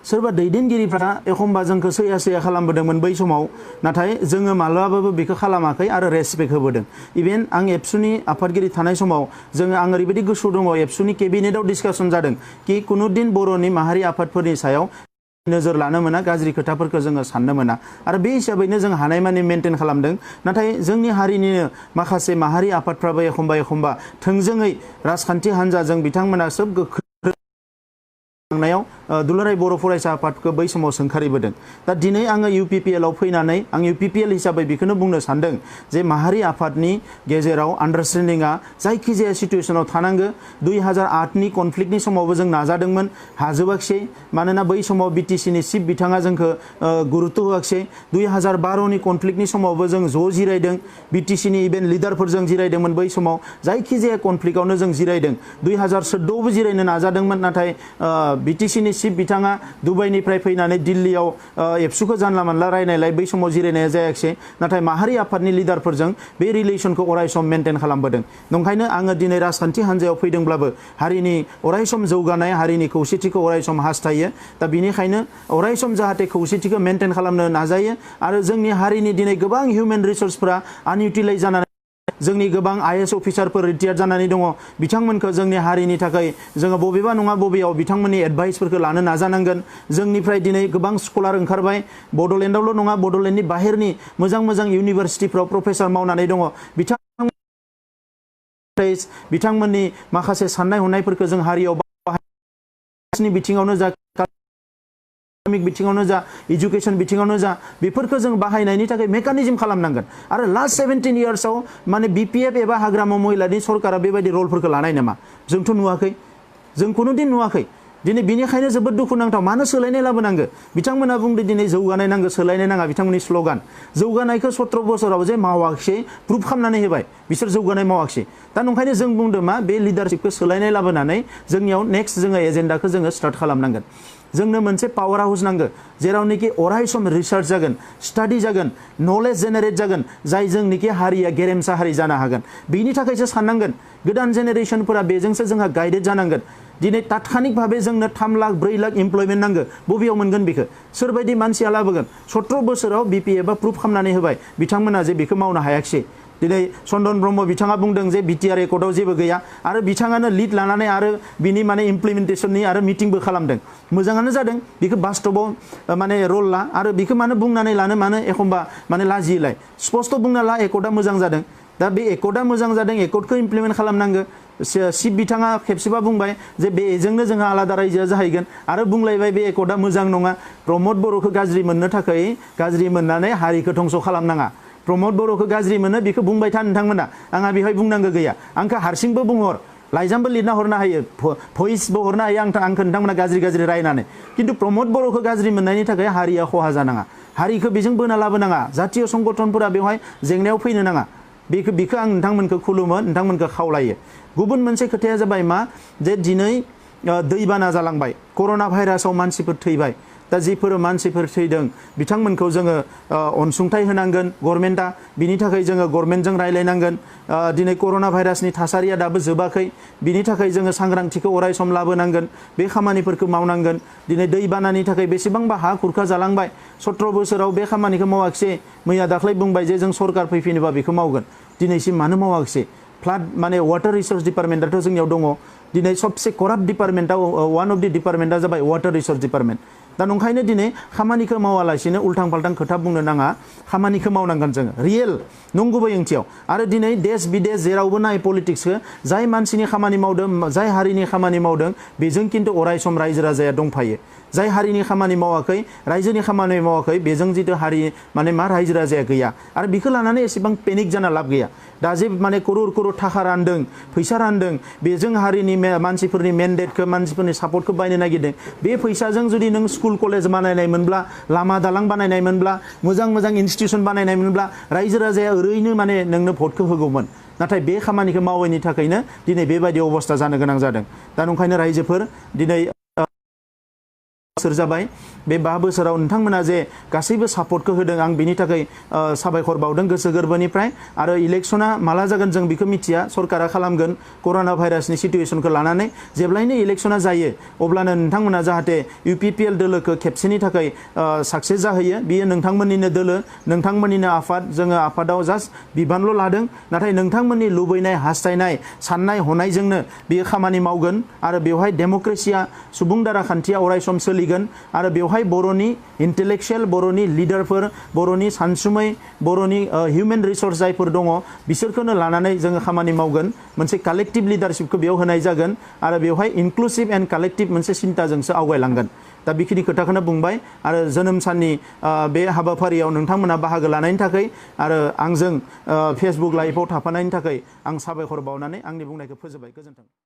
सोरबा दैदेनगिरिफ्रा एखमबा जोंखौ सैया सैया खालामबोदोंमोन बै समाव नाथाय जोङो मालाबाबो बेखौ खालामाखै आरो रेसपेक्ट होबोदों इभेन आं एबसुनि आफादगिरि थानाय समाव जोङो आं ओरैबायदि गोसो दङ एबसुनि केबिनेटआव डिसकासन जादों कि कुनु दिन बर'नि माहारि आफादफोरनि सायाव नोजोर लानो मोना गाज्रि खोथाफोरखौ जोङो साननो मोना आरो बे हिसाबैनो जों हानायमानि मेनटेन खालामदों नाथाय जोंनि हारिनिनो माखासे माहारि आफादफ्राबो एखमबा थोंजोङै राजखान्थि हान्जाजों बिथांमोना सोब गोख्रों दुलाराय बर' फरायसा आफादखौ बै समाव सोंखारिबोदों दा दिनै आङो इउपिपिएल आव फैनानै आं इउपिपिएल हिसाबै बेखौनो बुंनो सानदों जे माहारि आफादनि गेजेराव आन्डारस्टेन्डिंआ जायखिजाया सिचुएसनाव थानांगो 2008 नि कनफ्लिक्टनि समावबो जों नाजादोंमोन हाजोबाखिसै मानोना बै समाव बिटिसिनि चिफ बिथाङा जोंखौ गुरुत्व होआखिसै 2012 नि कनफ्लिक्टनि समावबो जों ज' जिरायदों बिटिसिनि इभेन लिडारफोरजों जिरायदोंमोन बै समाव जायखिजाया कनफ्लिक्टआवनो जों जिरायदों 2014 आवबो जिरायनो नाजादोंमोन नाथाय बिटिसिनि चिफ बिथाङा दुबाइनिफ्राय फैनानै दिल्लीयाव एबसुखौ जानला मानला रायनायलाय बै समाव जिरायनाया जायाखिसै नाथाय माहारि आफादनि लिडारफोरजों बे रिलेसनखौ अरायसम मेनटेन खालामबोदों नंखायनो आङो दिनै राजखान्थि हान्जायाव फैदोंब्लाबो हारिनि अरायसम जौगानाय हारिनि खौसेथिखौ अरायसम हास्थायो दा बिनिखायनो अरायसम जाहाथे खौसेथिखौ मेनटेन खालामनो नाजायो आरो जोंनि हारिनि दिनै गोबां हिउमेन रिसोर्सफोरा आनइउटिलाइज जानानै जोंनि गोबां आईएएस अफिसारफोर रिटायार जानानै दङ बिथांमोनखौ जोंनि हारिनि थाखाय जोङो बबेबा नङा बबेयाव बिथांमोननि एडभाइसफोरखौ लानो नाजानांगोन जोंनिफ्राय दिनै गोबां स्कलार ओंखारबाय बड'लेण्डआवल' नङा बड'लेण्डनि बाहेरनि मोजां इउनिभारसिटिफ्राव प्रफेसर मावनानै दङ बिथांमोननि माखासे साननाय हनायफोरखौ जों हारियाव बाहायनायनि बिथिङावनो जा बिथिङावनो जा एजुकेशन बिथिङावनो जा बेफोरखौ जों बाहायनायनि थाखाय मेकानिजम खालामनांगोन आरो लास्ट 17 इयार्सआव माने बिपिएफ एबा हाग्रामा महिलानि सरकारा बेबायदि रलफोरखौ लानाय नामा जोंथ' नुवाखै जों कुनु दिन नुवाखै दिनै बिनिखायनो जोबोद दुखुनांथाव मानो सोलायनाय लाबोनांगो बिथांमोना बुंदो दिनै जौगानाय नांगौ सोलायनाय नाङा बिथांमोननि स्ल'गान जौगानायखौ 17 बोसोराव जे मावाखिसै प्रुफ खालामनानै होबाय बिसोर जौगानाय मावाखिसै दा नंखायनो जों बुंदो मा बे लिडारशिपखौ सोलायनाय लाबोनानै जोंनियाव नेक्स्ट जोङो एजेन्डाखौ जोङो स्टार्ट खालामनांगोन जोंनो मोनसे पावर हाउस नांगो जेरावनोखि अरायसम रिसार्च जागोन स्टाडि जागोन नलेज जेनेरेट जागोन जाय जोंनिखि हारिया गेरेमसा हारि जानो हागोन बेनि थाखायसो साननांगोन गोदान जेनेरेशनफोरा बेजोंसो जोंहा गाइडेड जानांगोन दिनै तात्कालिक भाबे जोंनो 3 लाख 4 लाख एमप्लयमेन्ट नांगो बबेयाव मोनगोन बेखौ सोरबायदि मानसिया लाबोगोन 17 बोसोराव बिपिएफआ प्रुफ खालामनानै होबाय बिथांमोना जे बेखौ मावनो हायाखिसै दिनै चन्दन ब्रह्म बिथाङा बुंदों जे बिटिआर रेकर्डआव जेबो गैया आरो बिथाङानो लिड लानानै आरो बिनि माने इमप्लिमेन्टेसननि आरो मिटिंबो खालामदों मोजाङानो जादों बेखौ बास्तबाव माने रल ला आरो बेखौ मानो बुंनानै लानो मानो एखमबा माने लाजिलाय स्पष्ट बुंना ला एकर्डआ मोजां जादों दा बे एकर्डआ मोजां जादों एकर्डखौ इमप्लिमेन्ट खालामनांगौ चिफ बिथाङा खेबसेबा बुंबाय जे बेजोंनो जोंहा आलादा रायजोआ जाहैगोन आरो बुंलायबाय बे एकर्डआ मोजां नङा प्रमद बर'खौ गाज्रि मोननो थाखाय गाज्रि मोननानै हारिखौ धंस खालामनाङा प्रमद बर'खौ गाज्रि मोनो बेखौ बुंबाय था नोंथांमोना आंहा बेवहाय बुंनांगौ गैया आंखौ हारसिंबो बुंहर लाइजामबो लिरना हरनो हायो भइसबो हरनो हायो आंखौ नोंथांमोना गाज्रि रायनानै खिन्थु प्रमद बर'खौ गाज्रि मोननायनि थाखाय हारिया खहा जानाङा हारिखौ बेजों बोना लाबोनाङा जातीय संगठनफोरा बेवहाय जेंनायाव फैनो नाङा बेखौ आं नोंथांमोनखौ खुलुमो नोंथांमोनखौ खावलायो गुबुन मोनसे खोथाया जाबाय मा जे दिनै दैबाना जालांबाय कर'ना भाइरासाव मानसिफोर थैबाय दा जिफोर मानसिफोर थैदों बिथांमोनखौ जोङो अनसुंथाइ होनांगोन गभर्नमेन्टआ बिनि थाखाय जोङो गभर्नमेन्टजों रायलायनांगोन दिनै कर'ना भाइरासनि थासारिया दाबो जोबाखै बिनि थाखाय जोङो सांग्रांथिखौ अरायसम लाबोनांगोन बे खामानिफोरखौ मावनांगोन दिनै दैबानानि थाखाय बेसेबांबा हा खुरखा जालांबाय 17 बोसोराव बे खामानिखौ मावाखिसै मैया दाख्लै बुंबाय जे जों सरकार फैफिनोबा बेखौ मावगोन दिनैसिम मानो मावाखिसै फ्लाड माने वाटार रिसोर्स डिपार्टमेन्टआथ' जोंनियाव दङ दिनै सबसे कराप्ट डिपार्टमेन्टआव वान अफ दि डिपार्टमेन्टआ जाबाय वाटार रिसोर्स डिपार्टमेन्ट दा नंखायनो दिनै खामानिखौ मावालासिनो उल्थां फाल्थां खोथा बुंनो नाङा खामानिखौ मावनांगोन जोङो रियेल नंगुबै ओंथियाव आरो दिनै देश बिदेश जेरावबो नाय पलिटिक्सखौ जाय मानसिनि खामानि मावदों जाय हारिनि खामानि मावदों बेजों खिन्थु अरायसम रायजो राजाया दंफायो जाय हारिनि खामानि मावाखै रायजोनि खामानि मावाखै बेजों जितु हारि माने मा रायजो राजाया गैया आरो बेखौ लानानै एसेबां पेनिक जाना लाब गैया दा जे माने करोड़ थाखा रानदों फैसा रानदों बेजों हारिनि मानसिफोरनि मेन्डेटखौ मानसिफोरनि सापर्टखौ बायनो नागिरदों बे फैसाजों जुदि नों स्कुल कलेज बानायनाय मोनब्ला लामा दालां बानायनाय मोनब्ला मोजां इनस्टिट्यूशन बानायनाय मोनब्ला रायजो राजाया ओरैनो माने नोंनो भटखौ होगौमोन नाथाय बे खामानिखौ मावैनि थाखायनो दिनै बेबायदि अबस्था जानो गोनां जादों दा नंखायनो रायजोफोर दिनै बोसोर जाबाय बे 5 बोसोराव नोंथांमोना जे गासैबो सापर्टखौ होदों आं बिनि थाखाय साबायखर बावदों गोसो गोरबोनिफ्राय आरो इलेक्शना माला जागोन जों बेखौ मिथिया सरकारा खालामगोन कर'ना भाइरासनि सिचुएसनखौ लानानै जेब्लायनो इलेक्शना जायो अब्लानो नोंथांमोना जाहाथे UPPL दोलोखौ खेबसेनि थाखाय साक्सेस जाहैयो बियो नोंथांमोननिनो दोलो नोंथांमोननिनो आफाद जोङो आफादाव जास्ट बिबानल' लादों नाथाय नोंथांमोननि लुबैनाय हास्थायनाय साननाय हनायजोंनो बियो खामानि मावगोन आरो बेवहाय डेम'क्रेसिया सुबुं दाराखान्थिया अरायसम सोलिगोन आरो बेवहाय बर'नि इन्टेलेक्चुयेल बर'नि लिडारफोर बर'नि सानसुमै बर'नि हिउमेन रिसोर्स जायफोर दङ बिसोरखौनो लानानै जोङो खामानि मावगोन मोनसे कालेक्टिभ लिडारशिपखौ बेयाव होनाय जागोन आरो बेवहाय इनक्लुसिभ एन्ड कालेक्टिभ मोनसे सिन्ताजोंसो आवगायलांगोन दा बेखिनि खोथाखौनो बुंबाय आरो जोनोम साननि बे हाबाफारियाव नोंथांमोना बाहागो लानायनि थाखाय आरो आंजों फेसबुक लाइभआव थाफानायनि थाखाय आं साबायखर बावनानै आंनि बुंनायखौ फोजोबबाय गोजोन्थों।